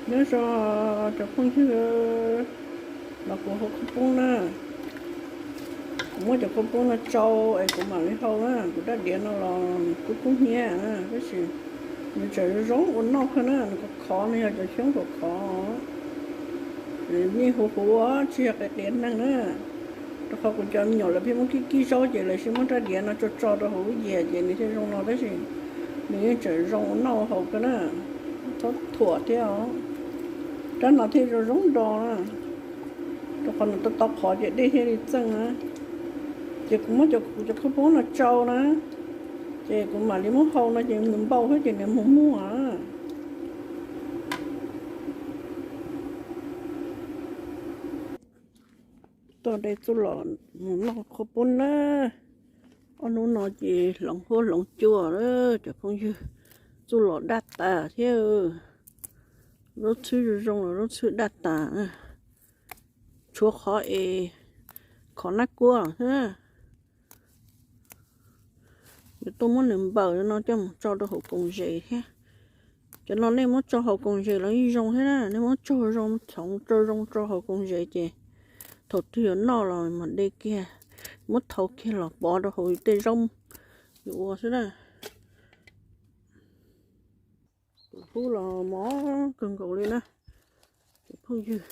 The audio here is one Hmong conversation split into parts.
Nyob zoo cov phooj ywg, los kuv hau qhaub poob na. Kuv muab cov qhaub poob no tsau es kuv mam li hau na. Kuv rab diav no los kub kub hnyiab na, tab sis nws tseem zoo ua noj kawg na. Nws khov khov, nws yog cov xyoob khov khov, nws yeej huv huv, tsis yog qias qias neeg na. Rau qhov kuv cov me nyuam lawv pheej muab kib kib zaub ces lawv siv muab rab diav no tso tso rau hauv lub yias ces nws thiaj zoo no, tab sis nws yeej tseem zoo ua noj haus kawg na. Txhob thuam thiab os, rab no thiaj zoo zoo do na, rau qhov nws tau tau qhov ces dej thiaj li txeej na. Ces kuv muab cov, kuv cov qhaub poob no tsau na, ces kuv mam li muab hau no ces nws npau xwb ces nws mus muag. Tuaj de txuj lom mus noj qhaub poob na. Ob hnub no ces hloov huab hloov cua lawm cov phooj ywg, txuj lom daj tas thiab. Zaub txhwb zoo zoo los zaub txhwb daj tas, tshuav qhov es khov nab kuab xwb. Yuav tuaj muab nws npaws no coj mus tso rau hauv koom zes thiab. Cov no nej muab tso hauv koom zes los yeej zoo thiab na, nej muab tsaug zoo txhoov tsaug zoo tso hauv koom zes ces thaum twg yuav noj los mam de kiag, muab thau kiag los pov rau hauv tej zaub yuav ua xwb na. Tus hub los mos kawg nkaus li na, cov phooj ywg.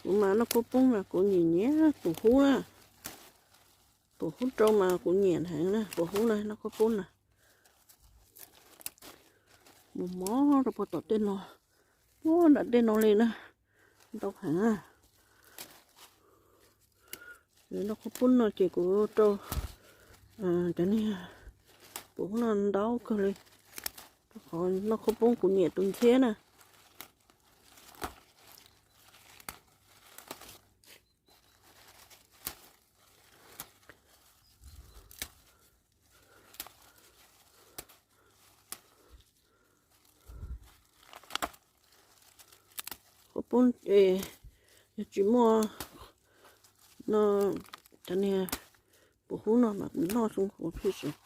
Kuv mas noj qhaub poob mas kuv nyiam nyiam tus hub na. Tus hub rau mas kuv nyiam heev na, tus hub na noj qhaub poob na. Mus mos rau puag tom tej no, puag nram tej no li na, ntau heev na. Noj qhaub poob no ces kuv rau cov niag puv hub no ntau kawg li, rau qhov noj qhaub poob kuv nyiam tus ntxhiab na. Qhaub poob es yog tsis muaj no, cov niag puv hub no mas noj zoo nkaus phim tsis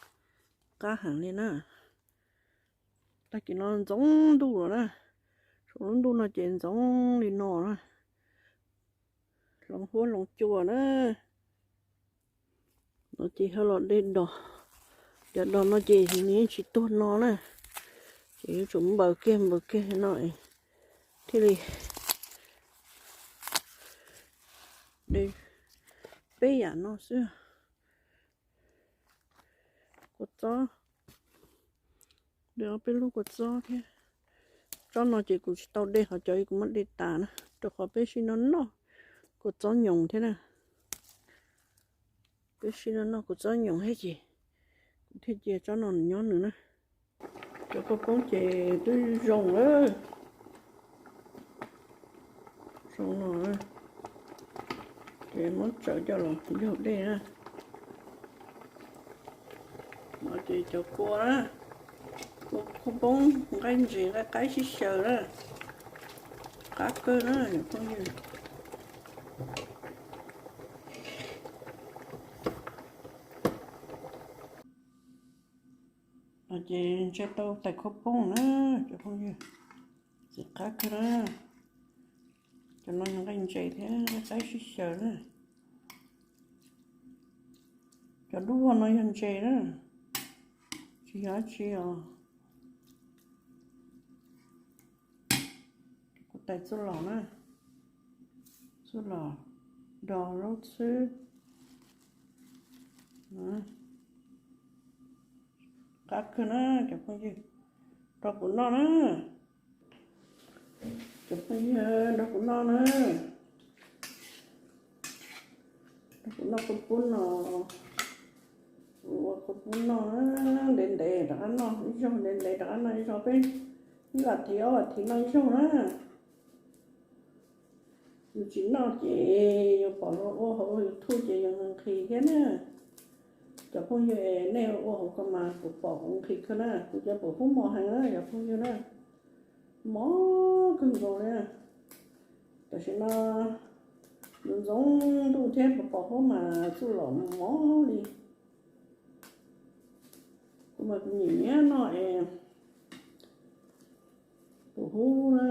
qab heev li na. Tag kis no ntxoov ntuj lawm na, saum lub ntuj no ces ntxoov li no na, hloov huab hloov cua na. No ces ho los de dos, cov dos no ces nws yeej tsis tuag no na, ces yuav tsum npaws kiag npaws kiag no thiaj li de peb yam no xwb. Kua txob, de ob peb lub kua txob thiab. Tsob no ces kuv tsis tau de, qhov cov kuv muab de tas na, rau qhov peb sib noj noj kua txob nyoos thiab na. Peb sib noj noj kua txob nyoos thiab ces kuv thiaj cia tsob no nws nyob nws na. Cov qhaub poob ces twb zoo lawm, zoo no, ces muab tsawv coj los yaug dej na. No ces cov kua na, kua qhaub poob nqaij ntses nqaij qaib sib xyaw na, qab kawg na phooj ywg. No ces ntsia tau tais qhaub poob na cov phooj ywg, txiv qab kawg na. Cov no yog nqaij ntses thiab nqaij qaib sib xyaw na. Cov dub vog no yog ntses na, tsis yog dab tsi os. Kuv tais txuj lom na, txuj lom dos zaub txhwb. Qab kawg na cov phooj ywg, rau kuv noj na. Cov phooj ywg, rau kuv noj na. Rau kuv noj qhaub poob no, ua qhaub poob noj, ntev ntev rov qab noj ib zaug, ntev ntev rov qab noj ib zaug, peb ib vas thiv ob vas thiv noj ib zaug na. Yus tsis noj ces yus pom luag ua hauv YouTube ces yus nqhis thiab na. Cov phooj ywg, nej ua hauv ko mas kuv pom kuv nqhis kawg na, kuv cov pum hub mos heev na cov phooj ywg na, mos kawg nkaus li. Tam sim no ntxoov ntuj thiab pom hub mas txuj lom mos li. Mas kuv nyiam nyiam noj es pum hub na.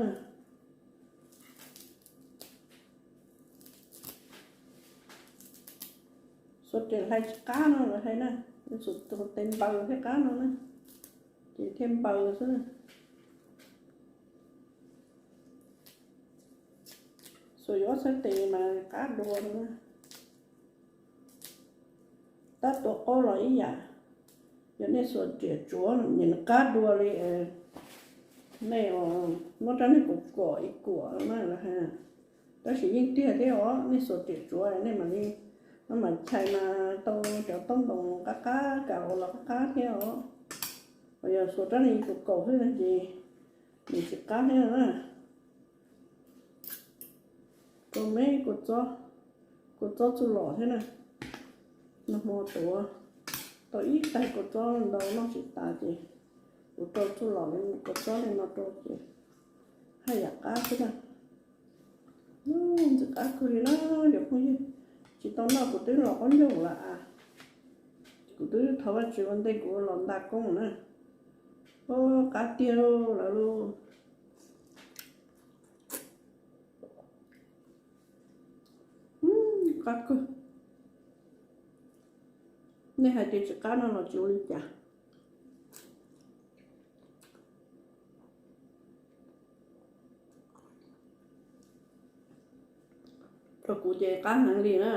Xuas riam hlais tsis qab no lawv hais na, xuas tes npaws thiaj qab no na, ces thiaj npaws xwb na. Xuas yuav ob txhais tes mas qab dua no na. Tab tua qaub los ib yam, yog nej xuas riam tsuav nws qab dua li nej muab rab niag kuam kuam ib kuam na lawv hais. Tab sis yeej tiag thiab os, nej xuas riam tsuav nej mam li, no mas chais mas tau cov taub ntoos qab qab, kas los qab qab thiab os. Yog xuas rab niag kuam kaum xwb no ces nws tsis qab thiab na. Rau me kua txob, kua txob txuj lom thiab na. Nag hmo tuav tau ib tais kua txob ntau noj tsis tas ces kuv rau txuj lom li kua txob li no rau ces haj yam qab xwb na. Ntxim qab kawg li na cov phooj ywg. Tsis tau noj kuv twb los qaub ncaug lawm as. Kuv twb thov Vajtswv ua ntej kuv los nta koob na. Qab tiag lawm lauj. Qab kawg. Nej hais tias tsis qab no los tsis ua li cas. Rau kuv ces qab heev li na.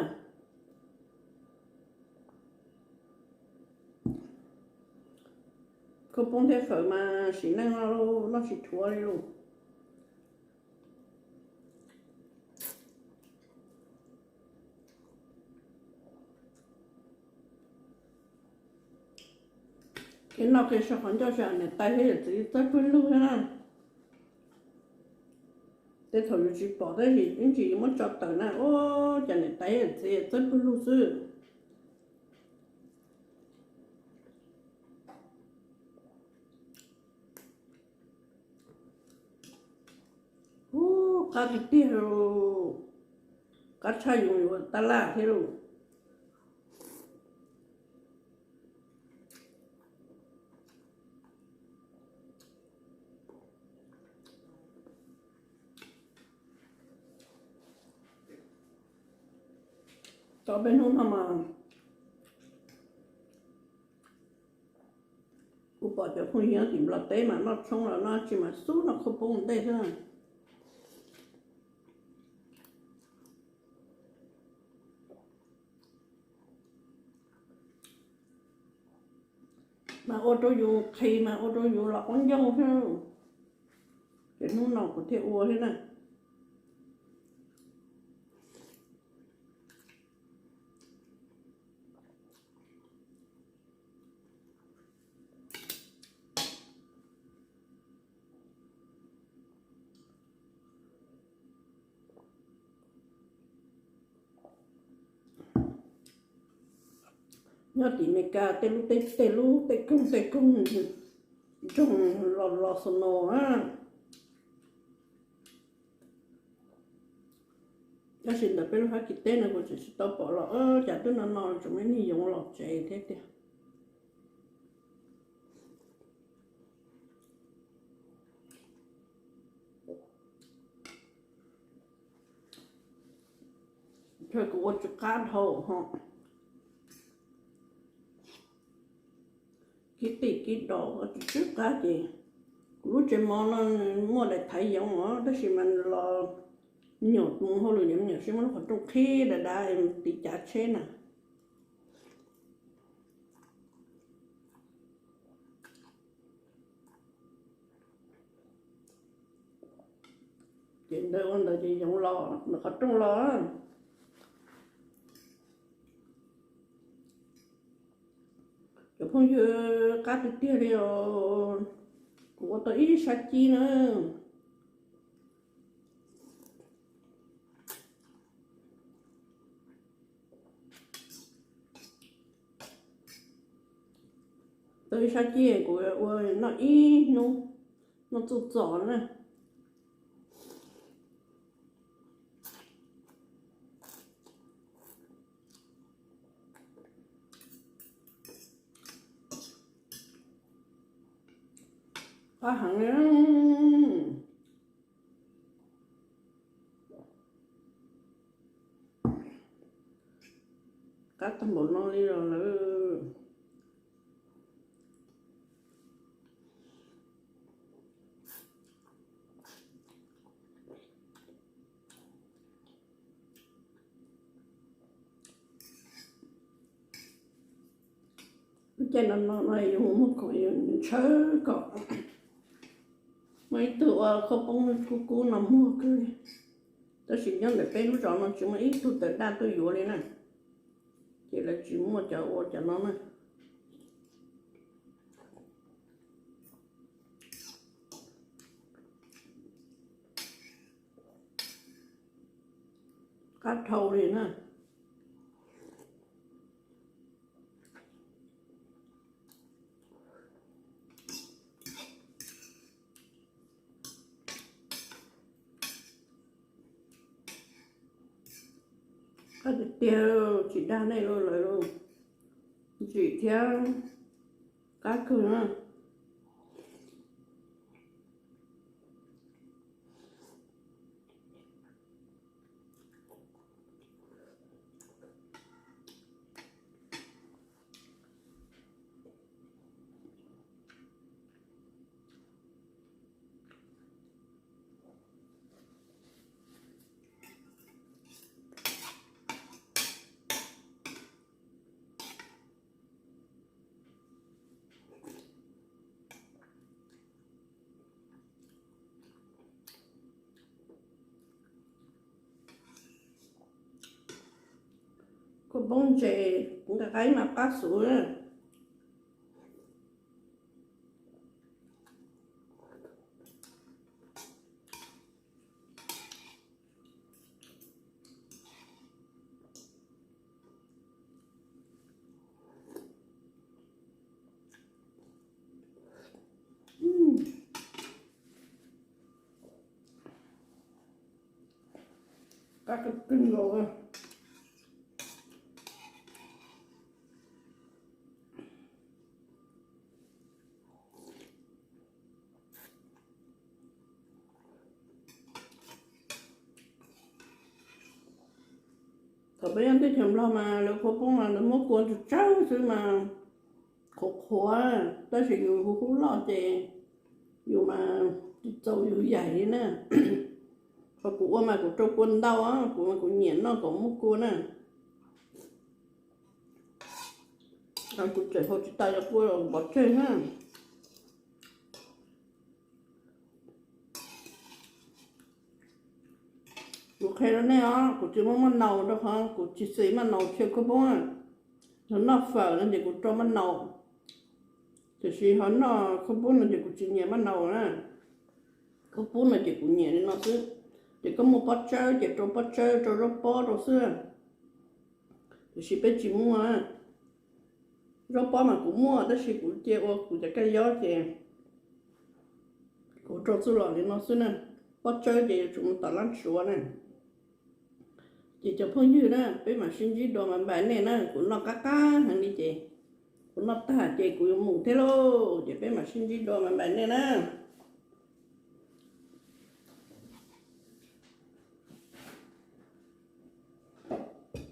Khaub poob thiab fawm mas sim neej no noj tsis dhuav li lauj. Kev noj kev so qhov ncauj xyov niam tais thiab yawm txiv txawb pwg lug thiab na. Tej thaum yus tsis pom tab sis ib ntsis yus muab tso tawm na, ua cas niam tais yawm txiv txawb pwg lug xwb. Ub, qab tiag tiag lauj, qab tshaj yus yuav tab laj thiab lauj. Tau peb hnub no mas kuv pom cov phooj ywg tim Nplog teb mas noj tshoob los noj tsis mas xub noj khaub poob ua ntej xwb. Mas ua rau yus qhis mas ua rau yus los qaub ncaug thiab. Ces hnub no kuv thiaj ua thiab na. Nyob tim Meskas tej lub teb tej lub tej koog tej koog nroog los los snow na. Tab sis ntawm peb lub Fab Kis teb no kuv tseem tsis tau pom los, cas twb no no tseem muaj ib niag yoov los tsev thiab tiag. Ntshe kuv ua tsis qab dhau ho. Kib tij kib dos ua tsis tshwb qab ces kuv lub tsev mov no muaj daim thaiv yoov os, tab sis mas los me nyuam mus hauj lwm, niam me nyuam sib muab lub qhov rooj qhib dav dav tiv cav tsheb na. Ces ntawd ua ntawd ces yoov los ntawm qhov rooj los. Cov phooj ywg, qab tiag tiag li os. Kuv ua tau ib sab cib na. Tau ib sab cib kuv ua noj ib hnub, noj txuj txom na. Qab heev li. Qab tag npaum no li los lawm. Lub caij no no no yus mus muag khoom yus ntshaw kom muaj ib tug ua khaub poob kub kub no muag kawg li. Tab sis nyob ntawm peb lub zos no tsis muaj ib tug tawv daj tuaj yuav li na, ces lawv tsis muaj cov ua cov no na. Qab dhau li na. Qab tiag tiag, tsis dag nej lawm, ntsim thiab qab kawg na. Kua poob ntses nqa qaib mas qab xwb. Qab kawg nkaus. Thaum peb nyob teb chaws Nplog mas lawv kua poob mas lawv muab kua tsawg tsawg xwb mas qhuav qhuav, tab sis yus hu hub loj ces yus mas tsis txaus yus yaim li na. Qhov kuv ua mas kuv rau kua ntau, kuv mas kuv nyiam noj kom muaj kua na. Kuv tseem hau tsis tas cov kua pov tseg na. Kuv qhia rau nej os, kuv tsis muaj maj naus rau qhov kuv tsis xis maj naus chaw khaub poob. Yog noj fawm no ces kuv rau maj naus, tiam sis ho noj khaub poob no ces kuv tsis nyiam maj naus na. Khaub poob no ces kuv nyiam li no xwb. Ces koj muaj pob tsawb ces rau pob tsawb, rau zaub pob rau xwb. Tiam sis peb tsis muaj. Zaub pob mas kuv muaj tab sis kuv cia ua kuv cov kab yob ces kuv rau txuj lom li no xwb na. Pob tsawb ces yuav tsum mus tom lab tsuav na. Ces cov phooj ywg na, peb mam sib ntsib dua, bye bye nej na. Kuv noj qab qab heev li ces kuv noj tag ces kuv yuav mus thiab lauj. Ces peb mam sib ntsib dua, bye bye nej na.